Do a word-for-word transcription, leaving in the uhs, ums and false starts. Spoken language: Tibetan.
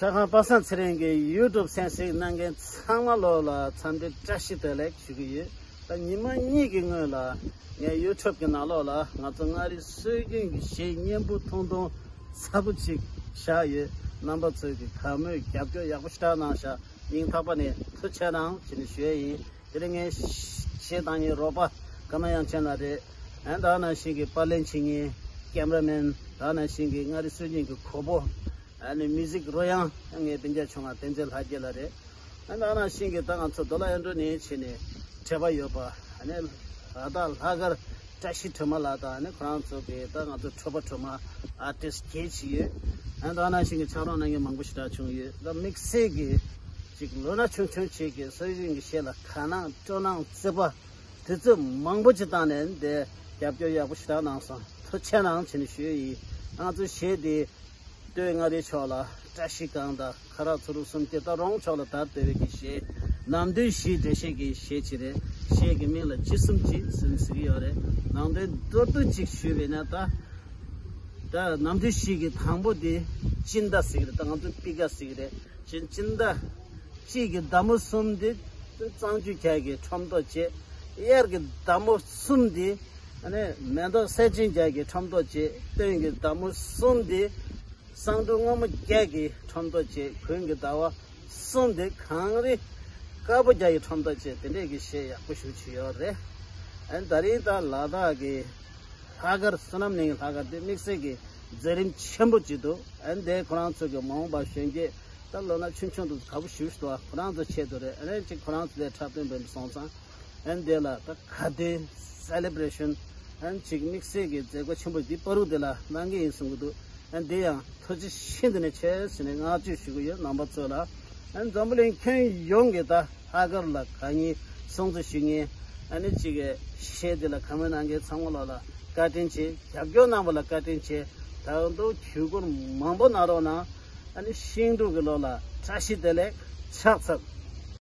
ཤ་ཁང་པ་སངས་ཚེ་རིང་གི་ཡུ་ཊུབ་གསན་གཟིགས་གནང་མཁན་ཚང་མ་ལོག་ལ་འཚམས་འདྲི་བཀྲ་ཤིས་བདེ་ལེགས་ཞུ་གི་ཡོད། ད་ཉི་མ་གཉིས་ཀྱི་སྔོན་ལ་ངའི་ཡུ་ཊུབ་ཀྱི་ནང་ལོགས་ལ་ང་ཚོ་མངའ་རིས་སྲོལ་རྒྱུན་གྱི་གཞས་སྙན་པོ་ཐུང་ཐུང་ཚ་པོ་ཅིག་བཞག་ཡོད། རྣམ་པ་ཚོས་ཀྱི་གོ་མོས་རྒྱབ་སྐྱོར་ཡག་པོ་ཞེ་དྲག་གནང་ཤག་སྙིང་ཐག་པ་ནས་ཐུགས་རྗེ་གནང་ཞེས་ནས་ཞུ་ཡས་ཡིན། དེ་རིང་ངའི་གཞས་བཏང་མཁན་རོགས་པ་ཀརྨ་དབྱངས་ཅན་ལགས་རེད། ཨ་ནི་ད་ནང་བཞིན་གྱི་པར་ལེན་བྱེད་མཁན་ཀེམ་ར་མེན། ད་ནང་བཞིན་གྱི་མངའ་རིས་སྲོལ་རྒྱུན་གྱི་གོ་པོ། ཨ་ནི་མིའུ་ཟིག་རོལ་དབྱངས་ངའི་སྤུན་ཀྱག་ཆུང་བ་བསྟན་འཛིན་ལྷ་རྒྱལ་ལགས་རེད། ཨ་ནི་ད་ནང་བཞིན་གྱི་ད་ང་ཚོ་རྡོ་ལ་ཨེ་འགྲོ་ནས་བྱས་ནས་འབྲེལ་བ་ཡོད་པ། ཨ་ནི་ལ་དྭགས་ལྷག་དཀར་བཀྲ་ཤིས་སྒྲོལ་མ་ལགས་དང་། ཨ་ནི་ཁོ་རང་ཚོ་གི་ད་ང་ཚོ་གྲོགས་པོ་གྲོགས་མོ་ཨར་ཊིསི་གལ་ཆེ་ཡོད། ཨ་ནི་ད་ནང་བཞིན་གྱི་ཕྱག་རོགས་གནང་མཁན་མང་པོ་ཞེ་དྲག་བྱུང་ཡོད། ད་དམིགས་བསལ་གྱི་ཅིག་ལོ་ན་ཆུང་ཆུང་ཅིག་གི་སྲོལ་རྒྱུན་གྱི་གཞས་ལ་དགའ་སྣང་སྤྲོ་སྣང་བརྩེ་བ་དུས་ཚོད་མང་པོ་ཅིག་བཏང་ནས་འདི་རྒྱབ་སྐྱོར་ཡག་པོ་ཞེ་དྲག་གནང་སོང་། ཐུགས་རྗེ་གནང་བྱས་ནས་ཞུ་ཡི། ང་ཚོ་གཞས་འདི་སྟོད་མངའ་རིས་ཕྱོགས་ལ་བཀྲ་ཤིས་སྒང་དང་ཁ་རག་མཚོ་རུ་གསུམ་གྱི་ད་རོང་ཕྱོགས་ལ་དར་བསྡད་པའི་གི་གཞས། ནམ་དུས་བཞིའི་འགྲེལ་བཤད་ཀྱི་གཞས་ཅིག་རེད། གཞས་ཀྱི་མིང་ལ་འཇིགས་གསུམ་འཇིགས་ཟེར་ཟེར་གྱི་ཡོད་རེད། ནང་དོན་མདོར་བསྡུས་ཅིག་ཞུས་པས་ན། ད་ད་ནམ་དུས་བཞི་གི་དང་པོ་དེ་སྤྱི་ཟླ་ཟེར་གྱི་རེད། ད་ང་ཚོ་པི་ཀ་ཟེར་གྱི་རེད། སྤྱི་སྤྱི་ཟླ་གཅིག་གི་ཟླ་མོ་གསུམ་དེ་གཙང་ཆུ་རྒྱལ་གྱི་ཁྲོམ་ཐོག་བཅས། དབྱར་གྱི་ཟླ་མོ་གསུམ་དེ་ཨ་ནི་མེ་ཏོག་སེར་ཆེན་རྒྱལ་གྱི་ཁྲོམ་ཐོག་བཅས། སྟོན་གྱི་ཟླ་མོ་གསུམ་དེ་བསང་འབྲུག་སྔོན་མོ་རྒྱལ་གྱི་ཁྲོམ་ཐོག་བཅས། དགུན་གྱི་ཟླ་བ་གསུམ་དེ་གངས་རི་དཀར་པོ་རྒྱལ་གྱི་ཁྲོམ་ཐོག་བཅས། དེ་འདྲས་ཀྱི་གཞས་ཡག་པོ་ཞེ་པོ་ཅིག་ཡོད་རེད། ཨ་ནི་ད་རིང་ད་ལ་དྭགས་ཀྱི་ལྷག་དཀར་བསོད་ནམས་གླིང་གི་ལྷག་དཀར་དེ་དམིགས་བསལ་གྱི་མཛད་རིམ་ཆེན་པོ་ཅིག་འདུག་ཨ་ནི་དེ་ཁོ་རང་ཚོ་གི་མ་འོངས་པ་གཞོན་སྐྱེས་ད་ལོ་ན་ཆུང་ཆུང་དུ་དགའ་པོ་ཞེ་པོ་ཞིག་འདུག་ཁོ་རང་ཚོ་ཆེད་དུ་རེད། ཨ་ནི་ཅིག་ཁོ་རང་ཚོ་དེ་འཁྲབ་སྟོན་འབད་སོང་ཙང་། ཨ་ནི་དེ་ལ་ད་ག་དུས་སེ་ལེ་བྷ་རེ་ཤན། ཨ་ནི་ཅིག་དམིགས་བསལ་གྱི་མཛད་སྒོ་ཆེན་པོ་འདི་བར་དུ་དེ་ལ་གནང་གི་ཡིན་གསུང་གི་འདུག་ཨ་ནི་དེ་ཡང་ཐུགས་རྗེ་ཤིན་ཏུ་ནས་ཆེ་ཟེར་ནས་བསྔགས་བརྗོད་ཞུ་གི་ཡོད། རྣམ་པ་ཚོ་ལ། ཨ་ནི་འཛམ་བུ་གླིང་ཁྱོན་ཡོངས་ཀྱི་ད་ལྷག་དཀར་ལ་དགའ་མཁན་སྲུང་བརྩི་ཞུ་མཁན། ཨ་ནི་ཅིག་གི་གཞས་འདི་ལ་གོ་མོས་གནང་མཁན་ཚང་མ་ལོག་ལ་བཀའ་དྲིན་ཆེ། རྒྱབ་སྐྱོར་གནང་བ་ལ་བཀའ་དྲིན་ཆེ། ད་དུང་དུས་འཁོར་མང་པོ་གནང་རོགས་གནང་། ཨ་ནི་ཤིང་འབྲུག་གི་ལོ་ལ་བཀྲ་ཤིས་བདེ་ལེགས། ཕྱག་འཚལ།